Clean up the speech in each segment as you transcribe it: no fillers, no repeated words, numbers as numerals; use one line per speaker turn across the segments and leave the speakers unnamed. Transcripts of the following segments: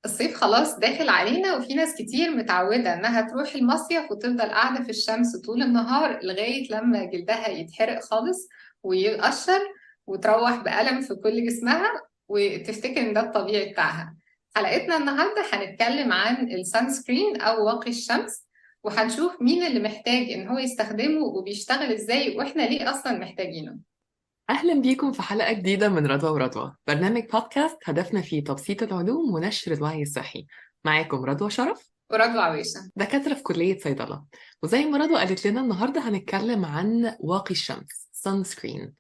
الصيف خلاص داخل علينا، وفي ناس كتير متعودة إنها تروح المصيف وتفضل قاعدة في الشمس طول النهار لغاية لما جلدها يتحرق خالص ويقشر وتروح بألم في كل جسمها وتفتكر إن ده الطبيعي بتاعها. حلقتنا النهاردة هنتكلم عن ال sunscreen أو واقي الشمس، وهنشوف مين اللي محتاج إن هو يستخدمه وبيشتغل إزاي وإحنا ليه أصلا محتاجينه.
أهلا بيكم في حلقة جديدة من رضوى ورضوى، برنامج بودكاست هدفنا فيه تبسيط العلوم ونشر الوعي الصحي. معاكم رضوى شرف
ورضوى عويشة،
دكاترة في كلية صيدلة. وزي ما رضوى قالت لنا النهاردة هنتكلم عن واقي الشمس، sunscreen.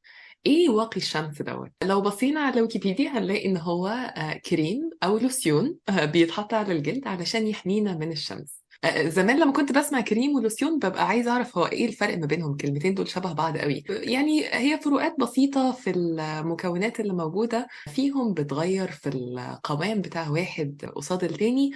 ايه واقي الشمس دوت؟ لو بصينا على ويكيبيديا هنلاقي ان هو كريم او لوسيون بيتحط على الجلد علشان يحمينا من الشمس. زمان لما كنت بسمع كريم ولوسيون ببقى عايزة أعرف هو إيه الفرق ما بينهم، الكلمتين دول شبه بعض قوي. يعني هي فروقات بسيطة في المكونات اللي موجودة فيهم، بتغير في القوام بتاع واحد قصاد التاني،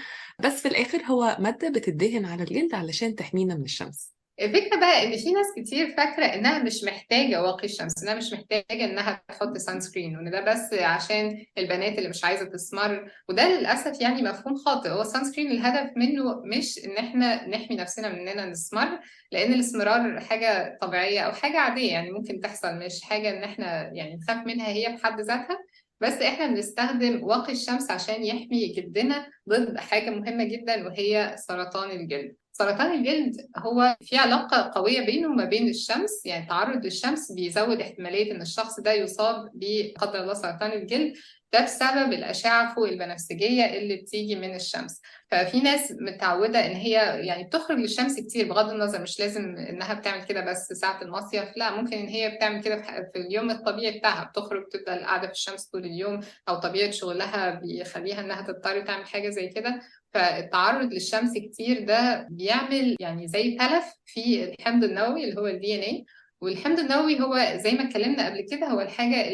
بس في الآخر هو مادة بتدهن على الجلد علشان تحمينا من الشمس.
الفكرة بقى إن في ناس كتير فاكرة إنها مش محتاجة واقي الشمس، إنها مش محتاجة إنها تحط sunscreen، وإن ده بس عشان البنات اللي مش عايزة تسمر، وده للأسف يعني مفهوم خاطئ. هو sunscreen الهدف منه مش إن إحنا نحمي نفسنا من إننا نسمر، لأن الاسمرار حاجة طبيعية أو حاجة عادية يعني ممكن تحصل، مش حاجة إن إحنا يعني نخاف منها هي في حد ذاتها. بس إحنا بنستخدم واقي الشمس عشان يحمي جلدنا ضد حاجة مهمة جدا وهي سرطان الجلد. سرطان الجلد هو في علاقة قوية بينه وما بين الشمس، يعني تعرض للشمس بيزود احتمالية إن الشخص ده يصاب بقدر الله سرطان الجلد، ده بسبب الأشعة فوق البنفسجية اللي بتيجي من الشمس. ففي ناس متعودة إن هي يعني بتخرج للشمس كتير، بغض النظر مش لازم إنها بتعمل كده بس ساعة المصيف، لا ممكن إن هي بتعمل كده في اليوم الطبيعي بتاعها، بتخرج تفضل قاعدة في الشمس طول اليوم، أو طبيعة شغلها بيخليها إنها تضطر تعمل حاجة زي كده. فالتعرض للشمس كتير ده بيعمل يعني زي تلف في الحمض النووي اللي هو ال DNA. والحمض النووي هو زي ما اتكلمنا قبل كده هو الحاجة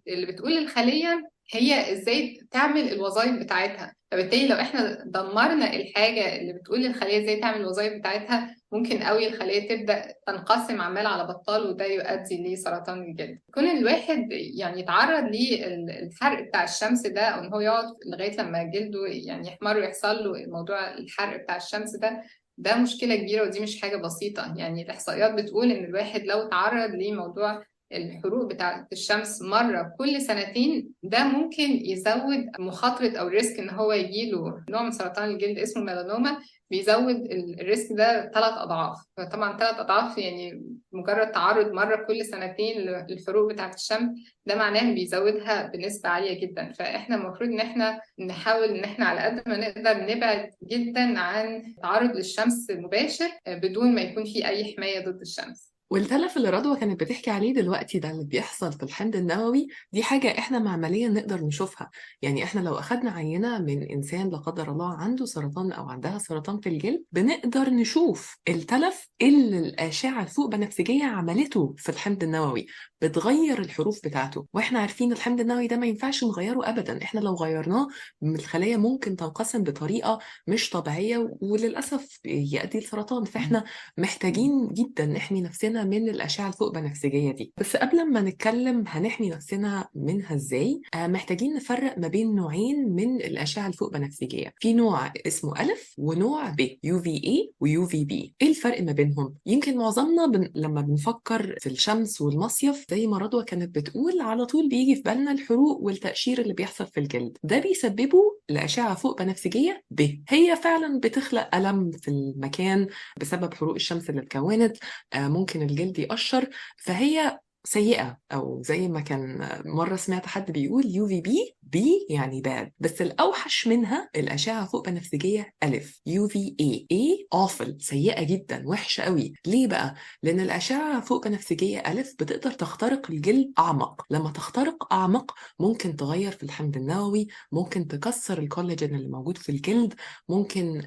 اللي بتقول للخلية هي ازاي تعمل الوظائف بتاعتها. فبالتالي لو احنا دمرنا الحاجة اللي بتقول للخلية ازاي تعمل الوظائف بتاعتها، ممكن قوي الخلية تبدأ تنقسم عمال على بطال، وده يؤدي لسرطان الجلد. كون الواحد يعني يتعرض للحرق بتاع الشمس ده، او ان هو يقعد لغاية لما جلده يعني يحمر ويحصل له موضوع الحرق بتاع الشمس ده، ده مشكلة كبيرة ودي مش حاجة بسيطة. يعني الإحصائيات بتقول إن الواحد لو تعرض لموضوع الحروق بتاعة الشمس مرة كل سنتين، ده ممكن يزود مخاطرة أو ال risk إن هو يجيله نوع من سرطان الجلد اسمه ميلانوما، بيزود ال risk ده 3 أضعاف. فطبعا 3 أضعاف يعني مجرد تعرض مرة كل سنتين للحروق بتاعة الشمس، ده معناه بيزودها بنسبة عالية جدا. فإحنا المفروض إن إحنا نحاول إن إحنا على قد ما نقدر نبعد جدا عن التعرض للشمس المباشر بدون ما يكون في أي حماية ضد الشمس.
والتلف اللي رضوى كانت بتحكي عليه دلوقتي ده اللي بيحصل في الحمض النووي، دي حاجة احنا معمليا نقدر نشوفها. يعني احنا لو اخدنا عينة من انسان لا قدر الله عنده سرطان او عندها سرطان في الجلد، بنقدر نشوف التلف اللي الأشعة الفوق بنفسجية عملته في الحمض النووي، بتغير الحروف بتاعته. واحنا عارفين الحمض النووي ده ما ينفعش نغيره ابدا، احنا لو غيرناه الخلايا ممكن تنقسم بطريقة مش طبيعية وللأسف يؤدي لسرطان. فاحنا محتاجين جدا نحمي نفسنا من الأشعة الفوق بنفسجية دي. بس قبل ما نتكلم هنحمي نفسنا منها ازاي، محتاجين نفرق ما بين نوعين من الأشعة الفوق بنفسجية. في نوع اسمه ألف ونوع ب، UVA و UVB. ايه الفرق ما بينهم؟ يمكن معظمنا لما بنفكر في الشمس والمصيف زي ما رضوى كانت بتقول على طول بيجي في بالنا الحروق والتقشير اللي بيحصل في الجلد، ده بيسببه الأشعة فوق بنفسجية ب. هي فعلا بتخلق ألم في المكان بسبب حروق الشمس اللي اتكونت، ممكن الجلد يقشر، فهي سيئة. أو زي ما كان مرة سمعت حد بيقول UVB B يعني bad، بس الأوحش منها الأشعة فوق بنفسجية ألف UVA، A awful، سيئة جدا وحشة قوي. ليه بقى؟ لأن الأشعة فوق بنفسجية ألف بتقدر تخترق الجلد أعمق، لما تخترق أعمق ممكن تغير في الحمض النووي، ممكن تكسر الكولاجين اللي موجود في الجلد، ممكن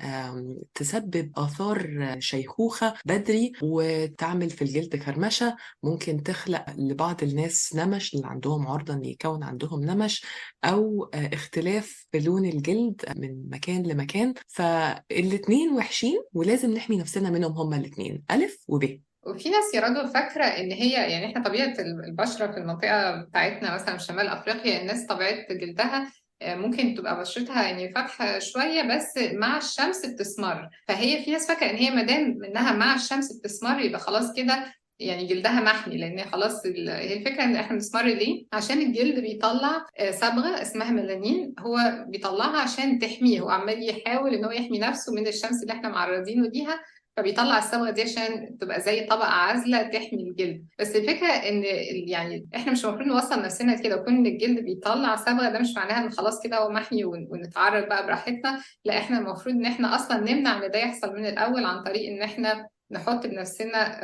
تسبب آثار شيخوخة بدري وتعمل في الجلد كرمشة، ممكن تخلق لبعض الناس نمش، اللي عندهم عرضة ان يكون عندهم نمش او اختلاف في لون الجلد من مكان لمكان. فالاتنين وحشين ولازم نحمي نفسنا منهم، هما الاتنين ألف وب.
وفي ناس يا رضوى فاكرة إن هي يعني إحنا طبيعة البشرة في المنطقة بتاعتنا مثلا في شمال أفريقيا، الناس طبيعة جلدها ممكن تبقى بشرتها يعني فاتحة شوية بس مع الشمس بتسمر، فهي في ناس فاكره ان هي ما دام انها مع الشمس بتسمر يبقى خلاص كده يعني جلدها محمي، لان خلاص هي الفكرة ان احنا بنسمر ليه؟ عشان الجلد بيطلع صبغة اسمها ميلانين، هو بيطلعها عشان تحميه، هو عمال يحاول ان هو يحمي نفسه من الشمس اللي احنا معرضينه ليها، فبيطلع الصبغه دي عشان تبقى زي طبقه عازله تحمي الجلد. بس الفكرة ان يعني احنا مش المفروض نوصل نفسنا كده، وكون الجلد بيطلع صبغة ده مش معناها ان خلاص كده هو محمي ونتعرض بقى براحتنا، لا احنا المفروض ان احنا اصلا نمنع ان ده يحصل من الاول عن طريق ان احنا نحط بنفسنا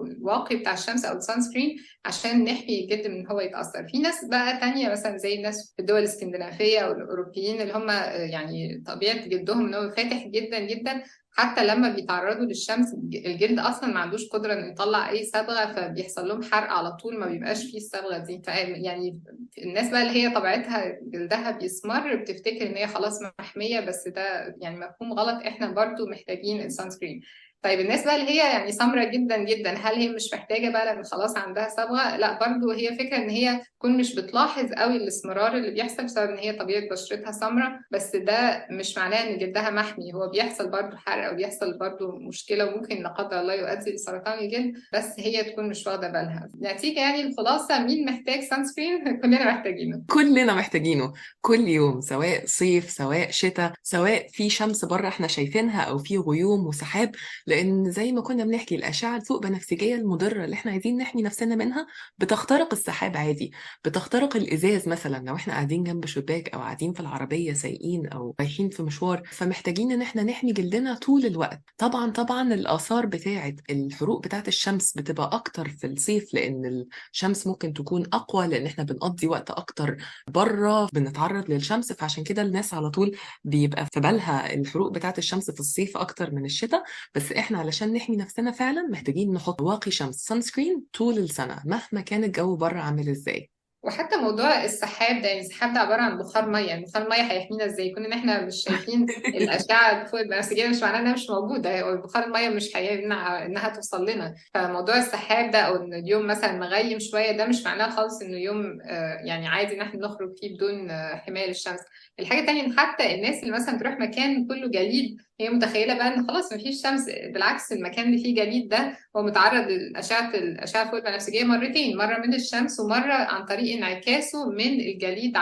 الواقي بتاع الشمس او ال sunscreen عشان نحمي الجلد من هو يتاثر. في ناس بقى تانية مثلا زي الناس في الدول الاسكندنافية او الاوروبيين اللي هم يعني طبيعة جلدهم ان هو فاتح جدا جدا، حتى لما بيتعرضوا للشمس الجلد اصلا ما عندوش قدره انه يطلع اي صبغة، فبيحصل لهم حرق على طول، ما بيبقاش فيه الصبغه دي. يعني الناس بقى اللي هي طبيعتها جلدها بيسمر بتفتكر ان هي خلاص محمية، بس ده يعني مفهوم غلط، احنا برضو محتاجين ال sunscreen. طيب الناس بقى اللي هي يعني سمرة جدا جدا، هل هي مش محتاجة بقى لأن خلاص عندها صبغة؟ لا، برضو هي فكرة ان هي تكون مش بتلاحظ قوي الاسمرار اللي بيحصل بسبب ان هي طبيعة بشرتها سمرة، بس ده مش معناه ان جلدها محمي، هو بيحصل برضو حرق او بيحصل برضو مشكلة وممكن لا قدر الله يؤدي لسرطان الجلد، بس هي تكون مش واخدة بالها. نتيجة يعني الخلاصة، مين محتاج sunscreen؟ كلنا محتاجينه،
كلنا محتاجينه كل يوم، سواء صيف سواء شتاء، سواء في شمس بره احنا شايفينها او في غيوم وسحاب، لأن زي ما كنا بنحكي الأشعة الفوق بنفسجية المضرة اللي احنا عايزين نحمي نفسنا منها بتخترق السحاب عادي، بتخترق الإزاز مثلا لو احنا قاعدين جنب شباك أو قاعدين في العربية سايقين أو رايحين في مشوار، فمحتاجين إن احنا نحمي جلدنا طول الوقت. طبعا طبعا الآثار بتاعة الحروق بتاعة الشمس بتبقى أكتر في الصيف، لأن الشمس ممكن تكون أقوى، لأن احنا بنقضي وقت أكتر بره بنتعرض للشمس، فعشان كده الناس على طول بيبقى في بالها الحروق بتاعة الشمس في الصيف أكتر من الشتاء. بس احنا علشان نحمي نفسنا فعلا محتاجين نحط واقي شمس sunscreen طول السنة مهما كان الجو بره عامل ازاي.
وحتى موضوع السحاب ده، يعني السحاب ده عبارة عن بخار مية، يعني بخار مية هيحمينا ازاي؟ كون ان احنا مش شايفين الاشعة فوق البنفسجية مش معناها انها مش موجودة، بخار المية مش هيمنع انها توصل لنا. فموضوع السحاب ده او ان اليوم مثلا مغيم شوية ده مش معناه خالص انه يوم يعني عادي ان احنا نخرج فيه بدون حماية للشمس. الحاجة الثانية ان حتى الناس اللي مثلا تروح مكان كله جليد هي متخيله بقى ان خلاص مفيش شمس، بالعكس المكان اللي فيه جليد ده هو متعرض للاشعه فوق البنفسجية مرتين، مرة من الشمس ومرة عن طريق انعكاسه من الجليد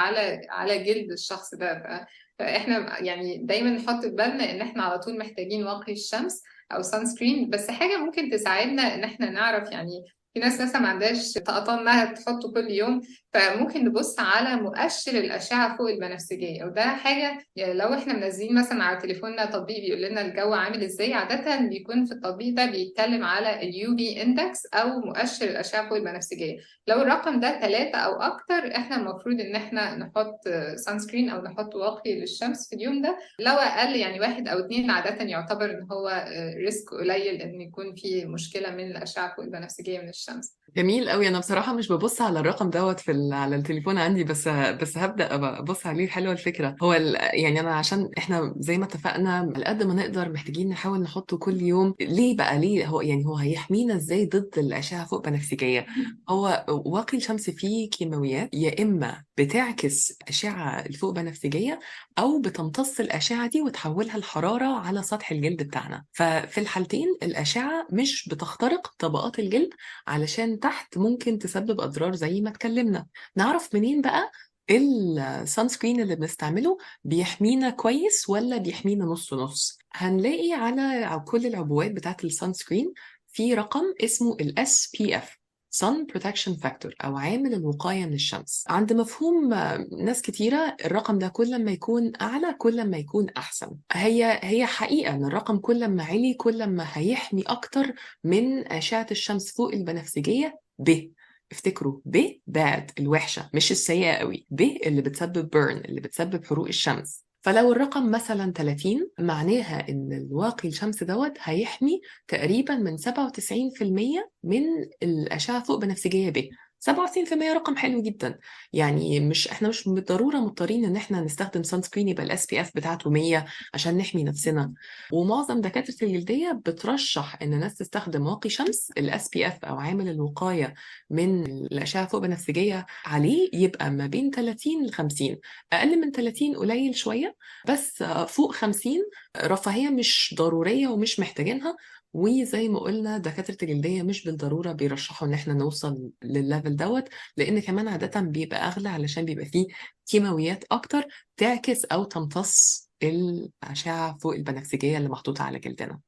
على جلد الشخص ده. فاحنا يعني دايما نحط في بالنا ان احنا على طول محتاجين واقي الشمس او sunscreen. بس حاجة ممكن تساعدنا ان احنا نعرف، يعني في ناس مثلا ما عندهاش طاقة انها تحطه كل يوم، فممكن نبص على مؤشر الاشعة فوق البنفسجية، وده حاجة يعني لو احنا منزلين مثلا على تليفوننا تطبيق بيقول لنا الجو عامل ازاي، عادة بيكون في التطبيق ده بيتكلم على ال UV index او مؤشر الاشعة فوق البنفسجية. لو الرقم ده 3 او اكتر احنا المفروض ان احنا نحط sunscreen او نحط واقي للشمس في اليوم ده. لو اقل يعني 1 أو 2 عادة يعتبر ان هو risk قليل ان يكون في مشكلة من الاشعة فوق البنفسجية من الشمس.
جميل قوي. انا بصراحة مش ببص على الرقم دوت على التليفون عندي، بس هبدا ابص عليه. حلوة الفكرة. هو يعني انا عشان احنا زي ما اتفقنا على قد ما نقدر محتاجين نحاول نحطه كل يوم. ليه بقى؟ ليه هو يعني هو هيحمينا ازاي ضد الاشعة فوق بنفسجيه؟ هو واقي الشمس فيه كيماويات يا اما بتعكس اشعه الفوق بنفسجيه او بتمتص الاشعة دي وتحولها لحراره على سطح الجلد بتاعنا. ففي الحالتين الاشعة مش بتخترق طبقات الجلد، علشان تحت ممكن تسبب أضرار زي ما اتكلمنا. نعرف منين بقى ال sunscreen اللي بنستعمله بيحمينا كويس ولا بيحمينا نص نص؟ هنلاقي على كل العبوات بتاعت ال sunscreen في رقم اسمه ال SPF، Sun Protection Factor أو عامل الوقاية من الشمس. عند مفهوم ناس كتيرة الرقم ده كل ما يكون أعلى كل ما يكون أحسن. هي حقيقة إن الرقم كل ما عالي كل ما هيحمي أكتر من أشعة الشمس فوق البنفسجية ب. افتكروا ب bad الوحشة مش السيئة قوي، ب اللي بتسبب burn اللي بتسبب حروق الشمس. فلو الرقم مثلا 30 معناها ان الواقي الشمس دوت هيحمي تقريبا من 97% من الأشعة فوق بنفسجية ب. 67% رقم حلو جدا، يعني مش احنا مش بالضرورة مضطرين ان احنا نستخدم sunscreen يبقى ال SPF بتاعته 100 عشان نحمي نفسنا. ومعظم دكاترة الجلدية بترشح ان الناس تستخدم واقي شمس ال SPF او عامل الوقاية من الاشعة فوق بنفسجيه عليه يبقى ما بين 30 ل 50، اقل من 30 قليل شوية، بس فوق 50 رفاهية مش ضرورية ومش محتاجينها. وزي ما قلنا دكاترة الجلدية مش بالضرورة بيرشحوا ان احنا نوصل للل level دوت، لان كمان عادة بيبقى اغلى علشان بيبقى فيه كيماويات اكتر تعكس او تمتص الأشعة فوق البنفسجية اللي محطوطة على جلدنا.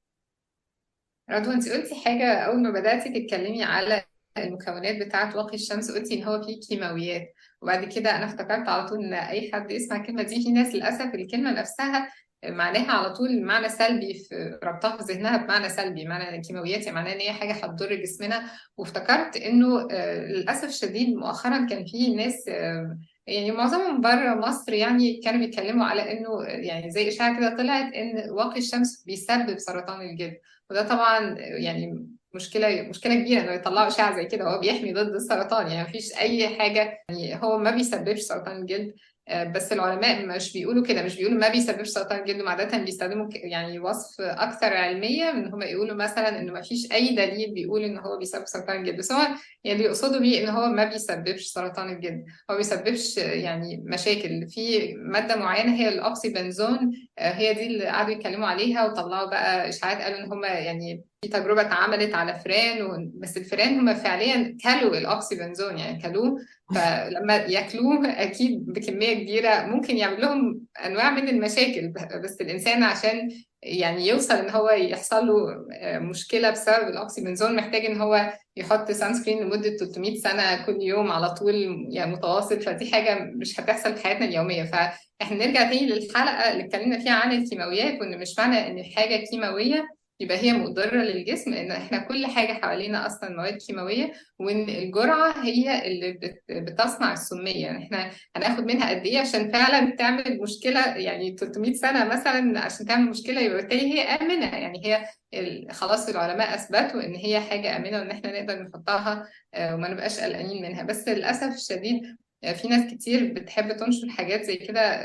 رضوى، انت قلتي حاجة اول ما بدأتي تتكلمي على المكونات بتاعة واقي الشمس، قلتي ان هو فيه كيماويات، وبعد كده انا افتكرت على طول ان اي حد يسمع الكلمة دي، في ناس للأسف الكلمة نفسها معناها على طول معنى سلبي، في ربطها في ذهنها بمعنى سلبي، معنى الكيماويات يعني معناه ان هي حاجة هتضر جسمنا. وافتكرت انه للاسف الشديد مؤخرا كان في ناس يعني معظمهم بره مصر يعني كانوا بيتكلموا على انه يعني زي اشاعة كده طلعت ان واقي الشمس بيسبب سرطان الجلد، وده طبعا يعني مشكلة كبيرة انه يطلعوا اشاعة زي كده، هو بيحمي ضد السرطان، يعني مفيش اي حاجة، يعني هو ما بيسببش سرطان الجلد، بس العلماء مش بيقولوا كده، مش بيقولوا ما بيسببش سرطان الجلد، عادة بيستخدموا يعني وصف أكثر علمية من هم يقولوا مثلا إنه ما فيش أي دليل بيقول إن هو بيسبب سرطان الجلد، بس هو يعني اللي يقصدوا بيه إن هو ما بيسببش سرطان الجلد، هو بيسببش يعني مشاكل في مادة معينة هي الأوكسي بنزون، هي دي اللي قعدوا يتكلموا عليها وطلعوا بقى إشاعات، قالوا إن هم يعني في تجربة اتعملت على فئران، بس الفئران هم فعليا كلوا الأوكسي بنزون، يعني كلوه، فلما ياكلوه أكيد بكمية كبيرة ممكن يعمل لهم أنواع من المشاكل، بس الإنسان عشان يعني يوصل إن هو يحصل له مشكلة بسبب الأوكسي بنزون محتاج إن هو يحط sunscreen لمدة 300 سنة كل يوم على طول يعني متواصل، فدي حاجة مش هتحصل في حياتنا اليومية. فإحنا نرجع تاني للحلقة اللي اتكلمنا فيها عن الكيماويات، وإن مش معنى إن حاجة كيماوية يبقى هي مضرة للجسم، لأن إحنا كل حاجة حوالينا أصلاً مواد كيماوية، وإن الجرعة هي اللي بتصنع السمية، يعني إحنا هناخد منها قد إيه عشان فعلاً تعمل مشكلة، يعني 300 سنة مثلاً عشان تعمل مشكلة، يبقى بالتالي هي آمنة، يعني هي خلاص العلماء أثبتوا إن هي حاجة آمنة وإن إحنا نقدر نحطها وما نبقاش قلقانين منها. بس للأسف الشديد في ناس كتير بتحب تنشر حاجات زي كده،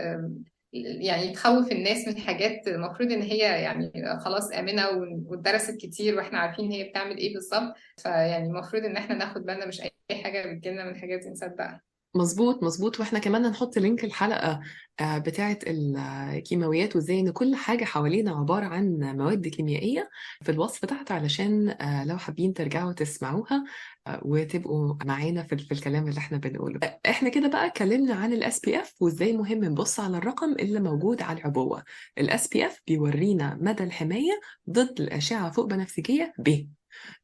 يعني تخوف الناس من حاجات المفروض ان هي يعني خلاص آمنة واتدرست كتير واحنا عارفين هي بتعمل ايه بالظبط، فيعني المفروض ان احنا ناخد بالنا مش اي حاجة بتجيلنا من الحاجات دي نصدقها.
مظبوط مظبوط. واحنا كمان هنحط link الحلقة بتاعة الكيماويات وازاي ان كل حاجة حوالينا عبارة عن مواد كيميائية في الوصف تحت، علشان لو حابين ترجعوا تسمعوها وتبقوا معانا في الكلام اللي احنا بنقوله. احنا كده بقى اتكلمنا عن ال SPF وازاي مهم نبص على الرقم اللي موجود على العبوة. ال SPF بيورينا مدى الحماية ضد الأشعة فوق بنفسجية ب.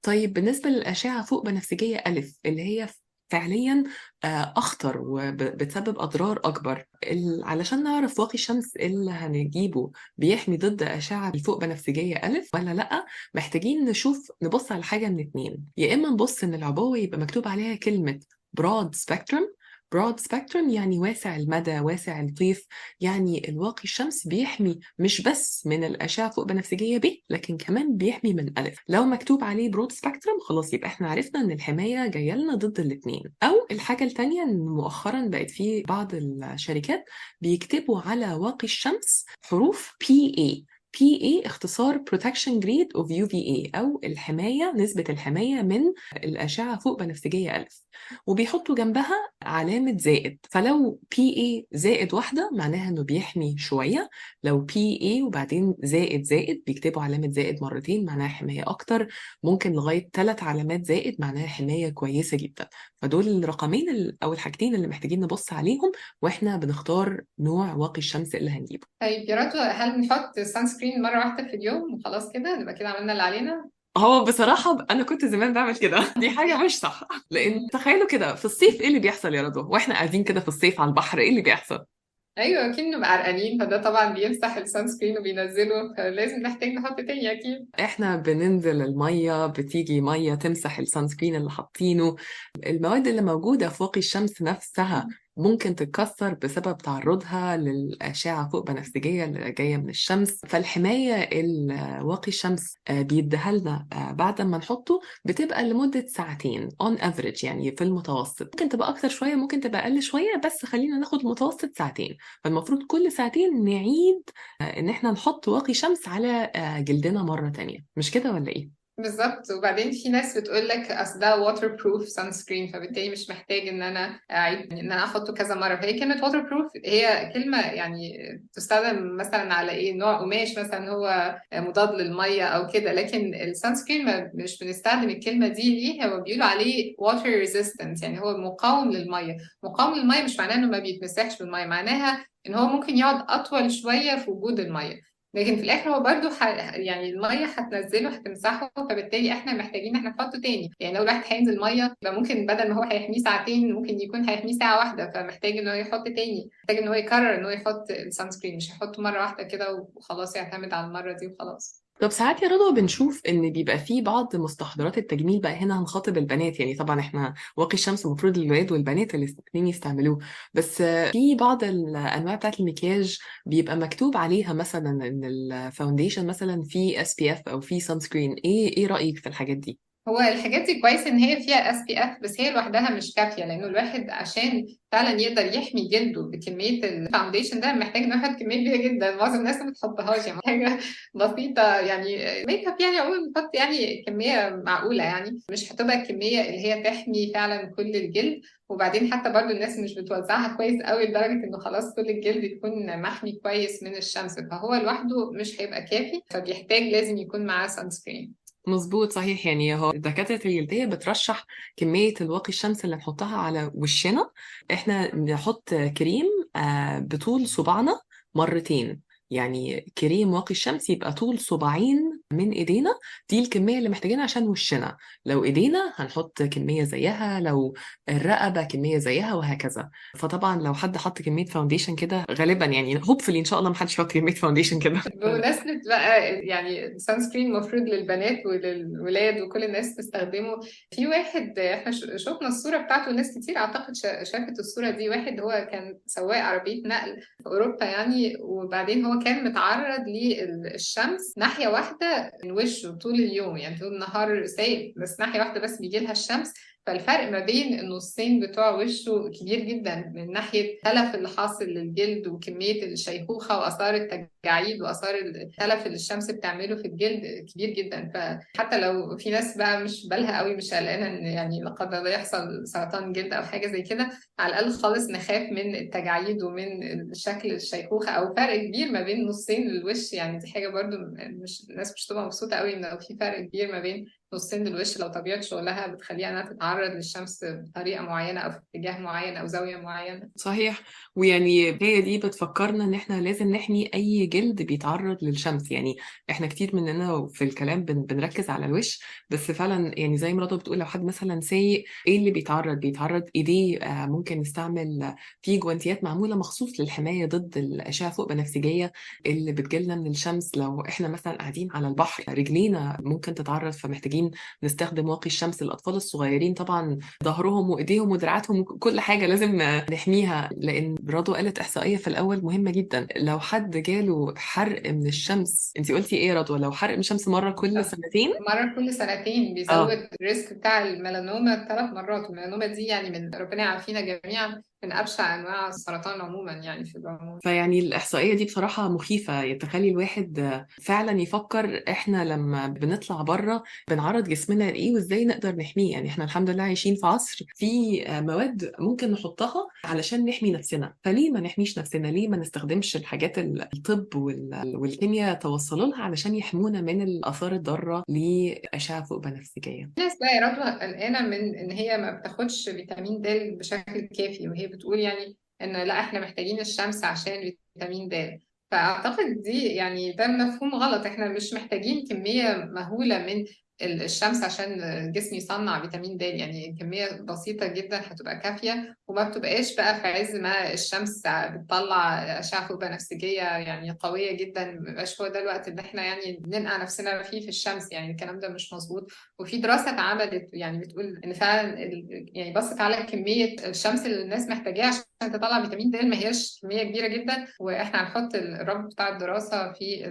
طيب بالنسبة للأشعة فوق بنفسجية ألف اللي هي فعليا أخطر وبتسبب أضرار أكبر، علشان نعرف واقي الشمس اللي هنجيبه بيحمي ضد أشعة الفوق بنفسجية ألف ولا لأ، محتاجين نبص على حاجة من اتنين. يا إما نبص إن العبوة يبقى مكتوب عليها كلمة broad spectrum. broad spectrum يعني واسع المدى، واسع الطيف، يعني الواقي الشمس بيحمي مش بس من الأشعة فوق بنفسجية ب، لكن كمان بيحمي من ألف. لو مكتوب عليه broad spectrum خلاص يبقى احنا عرفنا ان الحماية جاية لنا ضد الاثنين. أو الحاجة التانية ان مؤخرا بقت في بعض الشركات بيكتبوا على واقي الشمس حروف PA. PA اختصار Protection Grade of UVA، أو الحماية، نسبة الحماية من الأشعة فوق بنفسجية ألف، وبيحطوا جنبها علامة زائد. فلو PA زائد واحدة معناها إنه بيحمي شوية، لو PA وبعدين زائد زائد بيكتبوا علامة زائد مرتين معناها حماية أكتر، ممكن لغاية 3 علامات زائد معناها حماية كويسة جدا. فدول الرقمين أو الحاجتين اللي محتاجين نبص عليهم وإحنا بنختار نوع واقي الشمس اللي هنجيبه.
طيب يا رضوى، هل نحط sunscreen مرة واحدة في اليوم وخلاص كده نبقى كده عملنا اللي علينا؟
هو بصراحة أنا كنت زمان بعمل كده، دي حاجة مش صح، لأن تخيلوا كده في الصيف إيه اللي بيحصل يا رضوى وإحنا قاعدين كده في الصيف على البحر، إيه اللي بيحصل؟
أيوة أكيد بنبقى عرقانين، فده طبعا بيمسح ال sunscreen وبينزله، فلازم نحتاج نحط تاني أكيد.
إحنا بننزل المية، بتيجي مية تمسح ال sunscreen اللي حاطينه، المواد اللي موجودة في واقي الشمس نفسها ممكن تتكسر بسبب تعرضها للأشعة فوق بنفسجية اللي جاية من الشمس. فالحماية الواقي الشمس بيديها لنا بعد ما نحطه بتبقى لمدة ساعتين on average، يعني في المتوسط، ممكن تبقى أكتر شوية ممكن تبقى أقل شوية، بس خلينا ناخد متوسط ساعتين. فالمفروض كل ساعتين نعيد إن احنا نحط واقي شمس على جلدنا مرة تانية، مش كده ولا إيه؟
بالظبط. وبعدين في ناس بتقول لك اصل ده waterproof sunscreen، فبالتالي مش محتاج ان انا اعيد ان انا احطه كذا مرة. فهي كلمة waterproof هي كلمة يعني تستخدم مثلا على ايه، نوع قماش مثلا هو مضاد للمية او كده، لكن ال sunscreen مش بنستخدم الكلمة دي ليه. هو بيقولوا عليه water resistant، يعني هو مقاوم للمية. مقاوم للمية مش معناه انه ما بيتمسحش بالمية، معناها ان هو ممكن يقعد اطول شوية في وجود المية، لكن في الاخر هو برضو يعني المية هتنزله هتمسحه، فبالتالي احنا محتاجين احنا نحطه تاني. يعني لو الواحد هينزل مية يبقى ممكن بدل ما هو هيحميه ساعتين ممكن يكون هيحميه ساعة واحدة، فمحتاج ان هو يحط تاني، محتاج ان هو يكرر ان هو يحط ال sunscreen، مش هيحطه مرة واحدة كده وخلاص يعتمد على المرة دي وخلاص.
طب ساعات يا رضوى بنشوف ان بيبقى فيه بعض مستحضرات التجميل، بقى هنا هنخاطب البنات، يعني طبعا احنا واقي الشمس المفروض الولاد والبنات الاثنين يستعملوه، بس في بعض الانواع بتاعت المكياج بيبقى مكتوب عليها مثلا ان ال foundation مثلا فيه SPF او فيه sunscreen. ايه رايك في الحاجات دي؟
هو الحاجات دي كويس ان هي فيها SPF، بس هي لوحدها مش كافيه، لانه الواحد عشان فعلا يقدر يحمي جلده بكمية ال foundation ده محتاج انه يحط كمية كبيرة جدا. معظم الناس ما بتحطهاش، يعني حاجة بسيطة، يعني ميك اب يعني عموما بنحط يعني كمية معقولة، يعني مش هتبقى الكمية اللي هي تحمي فعلا كل الجلد. وبعدين حتى برضو الناس مش بتوزعها كويس قوي لدرجة انه خلاص كل الجلد يكون محمي كويس من الشمس، فهو لوحده مش هيبقى كافي، فبيحتاج لازم يكون معاه sunscreen.
مظبوط صحيح. يعني هو دكاترة الجلدية بترشح كمية الواقي الشمس اللي نحطها على وشنا، احنا نحط كريم بطول صباعنا مرتين، يعني كريم واقي الشمس يبقى طول صباعين من ايدينا، دي الكمية اللي محتاجينها عشان وشنا. لو ايدينا هنحط كمية زيها، لو الرقبة كمية زيها، وهكذا. فطبعا لو حد حط كمية foundation كده غالبا يعني hopefully ان شاء الله ما حدش يحط كمية foundation كده.
بمناسبة بقى يعني ال sunscreen المفروض للبنات وللولاد وكل الناس تستخدمه. في واحد احنا شفنا الصورة بتاعته، ناس كتير اعتقد شافت الصورة دي، واحد هو كان سواق عربية نقل في اوروبا يعني، وبعدين هو كان متعرض للشمس ناحية واحدة من وشه طول اليوم، يعني طول النهار سايق بس ناحية واحدة بس بيجي لها الشمس، فالفرق ما بين النصين بتوع وشه كبير جدا من ناحية التلف اللي حاصل للجلد وكمية الشيخوخة وآثار التجاعيد وآثار التلف اللي الشمس بتعمله في الجلد كبير جدا. فحتى لو في ناس بقى مش بالها قوي، مش قلقانة ان يعني لا قدر الله يحصل سرطان جلد او حاجة زي كده، على الأقل خالص نخاف من التجاعيد ومن شكل الشيخوخة او فرق كبير ما بين نصين الوش. يعني دي حاجة برضو مش الناس مش تبقى مبسوطة قوي ان لو في فرق كبير ما بين نصين الوش، لو طبيعة شغلها بتخليها انها تتعرض للشمس بطريقة معينة او في اتجاه معين او زاوية معينة.
صحيح. ويعني هي دي بتفكرنا ان احنا لازم نحمي اي جلد بيتعرض للشمس. يعني احنا كتير مننا في الكلام بنركز على الوش، بس فعلا يعني زي ما رضوى بتقول لو حد مثلا سايق ايه اللي بيتعرض ايديه، ممكن نستعمل في جوانتيات معمولة مخصوص للحماية ضد الأشعة فوق بنفسجية اللي بتجيلنا من الشمس. لو احنا مثلا قاعدين على البحر رجلينا ممكن تتعرض، فمحتاجين نستخدم واقي الشمس. الأطفال الصغيرين طبعا ظهرهم وإيديهم ودراعاتهم كل حاجة لازم نحميها، لأن رضوى قالت إحصائية في الأول مهمة جدا، لو حد جاله حرق من الشمس، انتي قلتي إيه يا رضوى؟ لو حرق من الشمس مرة كل سنتين؟
مرة كل سنتين بيزود ال risk بتاع الميلانوما 3 مرات. والميلانوما دي يعني من ربنا يعافينا جميعا من أبشع أنواع السرطان عموما يعني في العموم.
فيعني الإحصائية دي بصراحة مخيفة، تخلي الواحد فعلا يفكر إحنا لما بنطلع بره بنعرض جسمنا لإيه وإزاي نقدر نحمية. يعني إحنا الحمد لله عايشين في عصر في مواد ممكن نحطها علشان نحمي نفسنا، فليه ما نحميش نفسنا؟ ليه ما نستخدمش الحاجات الطب والكيمياء توصلوا لها علشان يحمونا من الآثار الضارة لأشعة فوق بنفسجية؟
الناس بقى يا رضوى قلقانة من إن هي ما بتاخدش فيتامين د بشكل كافي، وهي بتقول يعني إن لا إحنا محتاجين الشمس عشان فيتامين د. فأعتقد دي يعني ده مفهوم غلط، إحنا مش محتاجين كمية مهولة من الشمس عشان الجسم يصنع فيتامين د، يعني كمية بسيطة جدا هتبقى كافية، وما بتبقاش بقى في عز ما الشمس بتطلع أشعة فوق بنفسجية يعني قوية جدا، مبقاش هو ده الوقت اللي احنا يعني بننقع نفسنا فيه في الشمس، يعني الكلام ده مش مظبوط. وفي دراسة اتعملت يعني بتقول إن فعلا يعني بصت على كمية الشمس اللي الناس محتاجاها تطلع فيتامين د ما هياش كمية كبيرة جدا. واحنا هنحط الرابط بتاع الدراسة في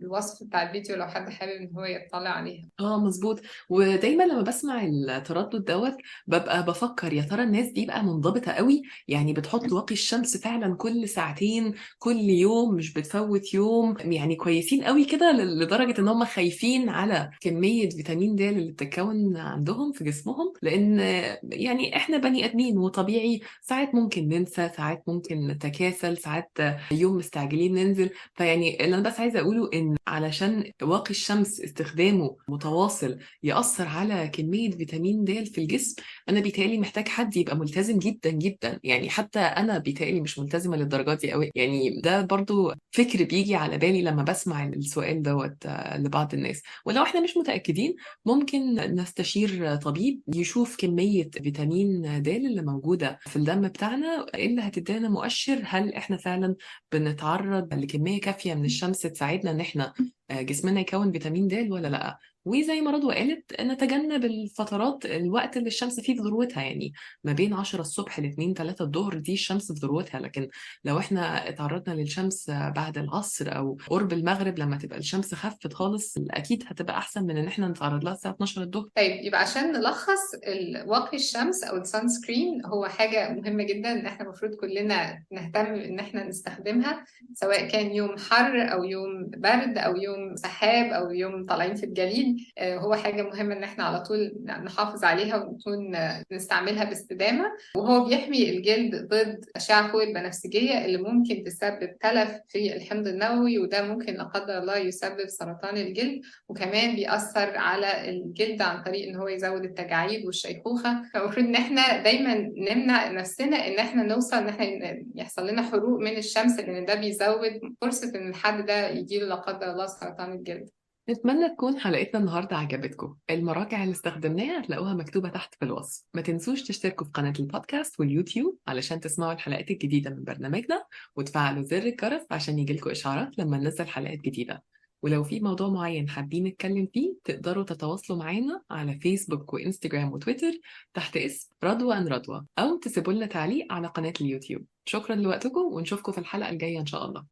الوصف بتاع الفيديو لو حد حابب ان هو يطلع عليها.
مظبوط. ودايما لما بسمع التردد دوت ببقى بفكر يا ترى الناس دي بقى منضبطة قوي، يعني بتحط واقي الشمس فعلا كل ساعتين كل يوم، مش بتفوت يوم، يعني كويسين قوي كده لدرجة ان هم خايفين على كمية فيتامين د اللي بتتكون عندهم في جسمهم. لان يعني احنا بني ادمين وطبيعي ساعات ممكن ننسى، ساعات ممكن نتكاسل، ساعات يوم مستعجلين ننزل. فيعني اللي انا بس عايزه اقوله ان علشان واقي الشمس استخدامه متواصل يأثر على كمية فيتامين د في الجسم، انا بيتهيألي محتاج حد يبقى ملتزم جدا جدا. يعني حتى انا بيتهيألي مش ملتزمة للدرجات دي قوي. يعني ده برضو فكر بيجي على بالي لما بسمع السؤال دوت لبعض الناس. ولو احنا مش متأكدين ممكن نستشير طبيب يشوف كمية فيتامين د اللي موجودة في الدم بتاعنا، اللي هتدينا مؤشر هل احنا فعلا بنتعرض لكمية كافية من الشمس تساعدنا ان احنا جسمنا يكون فيتامين د ولا لا. وزي ما رضوى قالت نتجنب الفترات الوقت اللي الشمس فيه في ذروتها، يعني ما بين 10 الصبح ل 2-3 الظهر دي الشمس في ذروتها. لكن لو احنا اتعرضنا للشمس بعد العصر او قرب المغرب لما تبقى الشمس خفت خالص، اكيد هتبقى احسن من ان احنا نتعرض لها الساعة 12 الظهر.
طيب يبقى عشان نلخص، واقي الشمس او ال sunscreen هو حاجة مهمة جدا ان احنا المفروض كلنا نهتم ان احنا نستخدمها، سواء كان يوم حر او يوم برد او يوم سحاب او يوم طالعين في الجليد. هو حاجة مهمة إن إحنا على طول نحافظ عليها ونكون نستعملها باستدامة. وهو بيحمي الجلد ضد أشعة فوق البنفسجية اللي ممكن تسبب تلف في الحمض النووي، وده ممكن لا قدر الله يسبب سرطان الجلد. وكمان بيأثر على الجلد عن طريق إن هو يزود التجاعيد والشيخوخة. فالمفروض إن إحنا دايما نمنع نفسنا إن إحنا نوصل إن إحنا يحصل لنا حروق من الشمس، لأن ده بيزود فرصة إن الحد ده يجيله لا قدر الله سرطان الجلد.
نتمنى تكون حلقتنا النهاردة عجبتكم. المراجع اللي استخدمناها هتلاقوها مكتوبة تحت في الوصف. ما تنسوش تشتركوا في قناة البودكاست واليوتيوب علشان تسمعوا الحلقات الجديدة من برنامجنا، وتفعلوا زر الجرس عشان يجيلكوا إشعارات لما ننزل حلقات جديدة. ولو في موضوع معين حابين نتكلم فيه تقدروا تتواصلوا معانا على فيسبوك وإنستجرام وتويتر تحت اسم رضوى أن رضوى، أو تسيبوا لنا تعليق على قناة اليوتيوب. شكرا لوقتكم، ونشوفكم في الحلقة الجاية إن شاء الله.